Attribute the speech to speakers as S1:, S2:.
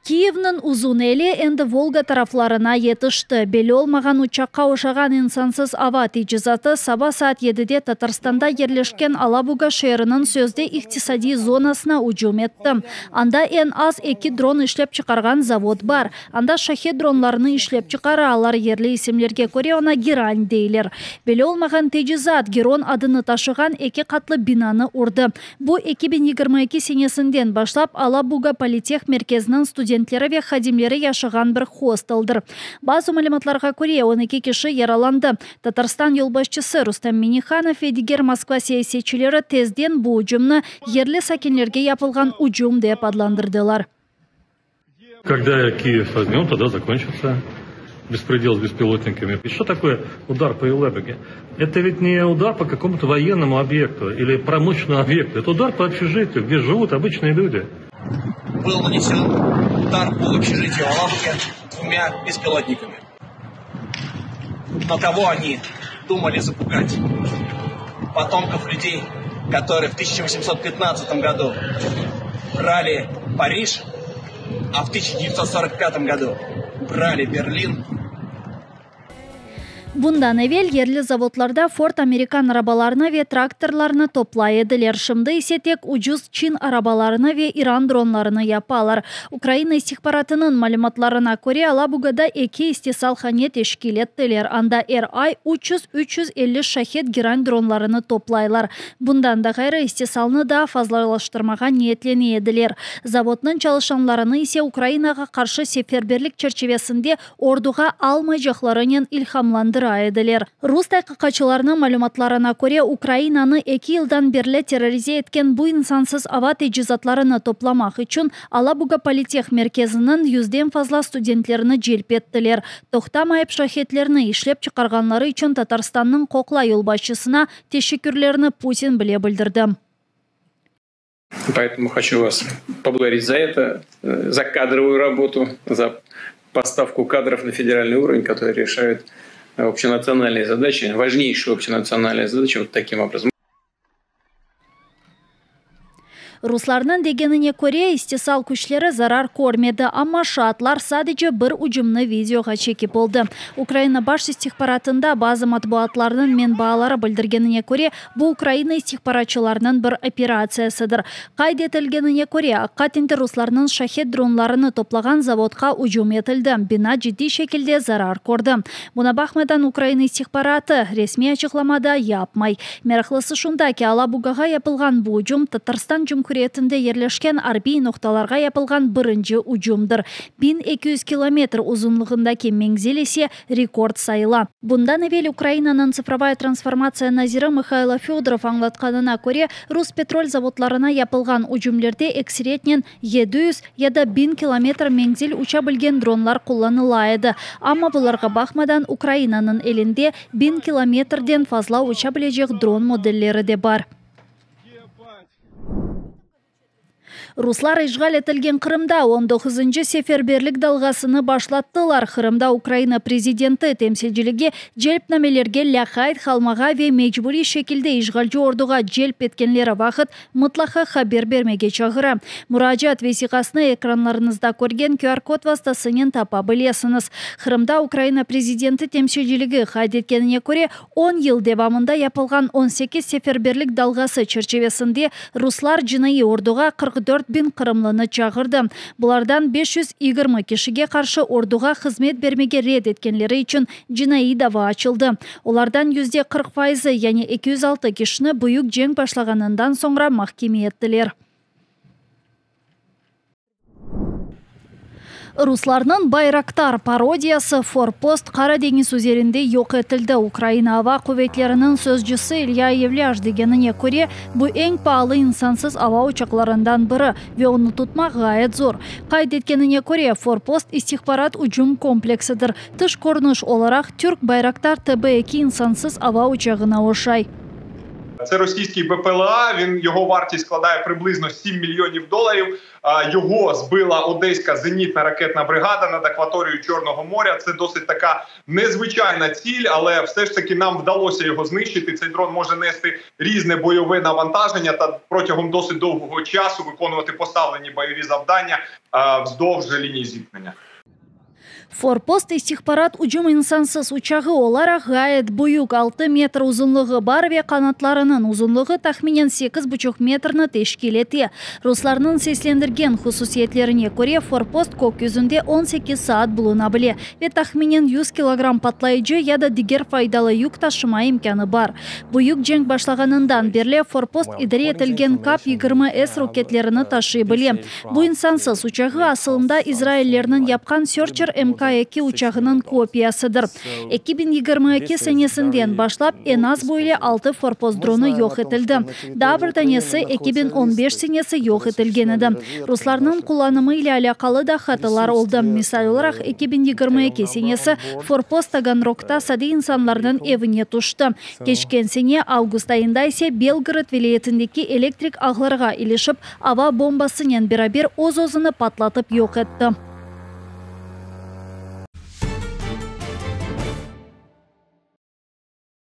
S1: Kiyevniñ uzun eli endi Volga taraflarına yetişti. Belli olmağan uçaqqa oşağan insansız ava teçizatı saba saat yedide Tatarstanda yerleşken Alabuga şeeriniñ sözde iqtisadiy zonasına ücüm etti. Anda eñ az eki dron işlep çıqarğan zavod bar. Anda Şahed dronlarını işlep çıqaralar, yerli isimlerge köre oña Geran deyler. Belli olmağan tecizat Geron adını taşığan eki qatlı binanı urdı. Bu, 2022 senesinden başlap Alabuga politeh merkeziniñ studentleri ve hadimleri yaşağan bir hosteldir. Bazı malümatlarğa köre, 12 kişi yaralandı. Tatarstan yolbaşçısı Rustam Minnihanov ve diger Moskva siyasetçileri tezden bu ücümni yerli sakinlerge yapılğan ücüm dep adlandırdılar.
S2: Когда Киев возьмем, тогда закончится беспредел с беспилотниками. И что такое удар по Елабуге? Это ведь не удар по какому-то военному объекту или промышленному объекту. Это удар по общежитию, где живут обычные люди.
S3: Был нанесен удар по общежитию Алабуге двумя беспилотниками. Но кого они думали запугать? Потомков людей, которые в 1815 году брали Париж, а в 1945 году брали Берлин.
S1: Bundan evel yerli zavodlarda Ford amerikan arabalarını ve traktorlarını toplay ediler. Şimdi ise tek ucuz Çin arabalarını ve İran dronlarını yapalar. Ukraina istihbaratınıñ malümatlarına köre, Alabugada eki istisalhane teşkil ettiler. Anda er ay 300-350 Şahed Geran dronlarını toplaylar. Bundan da ğayrı, istisalnı daa fazlalaştırmağa niyetlene ediler. Zavodnıñ çalışanlarını ise Ukrainağa qarşı seferberlik çerçivesinde orduğa almaycaqlarınen ilhamlandıra ediler. Rus taqiqatçılarınıñ malümatlarına köre, Ukrainanı eki yıldan berli terrorize etken bu insansız ava tecizatlarını toplamaq içün Alabuga politeh merkeziniñ yüzden fazla studentlerini celp ettiler. Toqtamayıp şahedlerni işlep çıqarğanları içün Tatarstannıñ qoqla yolbaşçısına teşekkürlerini Putin bile bildirdi.
S4: Поэтому хочу вас поблагодарить за это, за кадровую работу, за поставку кадров на федеральный уровень, которые решают общенациональные задачи, важнейшие общенациональные задачи вот таким образом.
S1: Ruslarnıñ degenine köre, istisal küçleri zarar körmedi, amma şaatlar sadece bir ücümni videoğa çekip oldı. Ukraina Baş istihbaratında bazı matbuatlarnıñ menbaaları bildirgenine köre, bu Ukraina istihbaratçılarınıñ bir operatsiyasıdır. Qayd etilgenine köre, aqiqaten de ruslarnıñ Şahed dronlarını toplağan zavodqa ücüm etildi, bina ciddiy şekilde zarar kördi. Buña baqmadan, Ukraina istihbaratı resmiy açıqlama da yapmay. Meraqlısı şunda ki, Alabugağa yapılğan bu ücüm Tatarstan Cumhuriyetinde yerleşken arbiy noqtalarğa yapılğan birinci ücümdir. 1200 kilometr uzunlığındaki menzil ise rekord sayıla. Bundan evel Ukrainanıñ tsıfrovaya transformatsiya naziri Mıhaylo Födorov añlatqanına köre, rus petrol zavodlarına yapılğan ücümlerde ekseriyetnen 700 ya da 1000 kilometr menzil uça bilgen dronlar qullanıla edi. Amma bularğa baqmadan, Ukrainanıñ elinde 1000 kilometrden fazla uça bilecek dron modelleri de bar. Ruslar işğal etilgen Qırımda on doquzıncı seferberlik dalğasını başlattılar. Qırımda Ukraina prezidenti temsilciligi celpnamelerge lâqayt qalmağa ve mecburiy şekilde işğalci orduğa celp etkenleri vaqıt mıtlaqa haber bermege çağıra. Muracaat vesiqasını ekranlarıñızda körgen QR-kod vastasınen tapa bilesiñiz. Qırımda Ukraina prezidenti temsilciligi qayd etkenine köre, on yıl devamında yapılğan 18 seferberlik dalğası çerçivesinde ruslar cinaiy orduğa 44 biñ qırımlını çağırdı. Bulardan 520 kişige qarşı orduğa hızmet bermege red etkenleri içün cinaiy dava açıldı. Olardan %40 fayızı, yani 206 kişini büyük cenk başlağanından soñra mahkeme ettiler. Ruslarnıñ Bayraktar parodiyası Forpost Qara deñiz üzerinde yoq etildi. Ukraina Ava quvetleriniñ sözcüsi İlya Yevlâş degenine köre, bu eñ paalı insansız ava uçaqlarından biri ve onı tutmaq ğayet zor. Qayd etkenine köre, Forpost istihbarat ücüm kompleksidir. Tış körüniş olaraq türk Bayraktar TB2 insansız ava uçağına oşay.
S5: Це російський БПЛА, він, його вартість складає приблизно 7 мільйонів доларів. Його збила Одеська зенітна ракетна бригада над акваторією Чорного моря. Це досить така незвичайна ціль, але все ж таки нам вдалося його знищити. Цей дрон може нести різне бойове навантаження та протягом досить довгого часу виконувати поставлені бойові завдання вздовж лінії зіткнення.
S1: Forpost istihbarat ucum insansız uçağı olaraq ğayet büyük, 6 metr uzunlığı bar ve qanatlarınıñ uzunlığı tahminen 8,5 metrni teşkil ete. Ruslarnıñ seslendirgen hususiyetlerine köre, Forpost kök yüzünde 18 saat buluna bile ve tahminen 100 kilogramm patlayıcı ya da diger faydalı yük taşıma imkânı bar. Büyük cenk başlağanından berli Forpost idare etilgen KAB 20S roketlerini taşıy bile. Bu insansız uçağı asılında İsraillerniñ yapqan Searcher MK 2 uçağınıñ kopiyasıdır. 2022 senesinden başlap eñ az böyle 6 Forpost dronı yoq etildi. Daa bir tanesi 2015 senesi yoq etilgen edi. Ruslarnıñ qullanımı ile alâqalı da hatalar oldı. Misal olaraq, 2022 senesi Forpost Taganrogta sade insanlarnıñ evine tüşti. Keçken sene avgust ayında ise Belgorod vilâyetindeki elektrik ağlarğa ilişip, ava bombasınen beraber öz-özüni patlatıp yoq etti.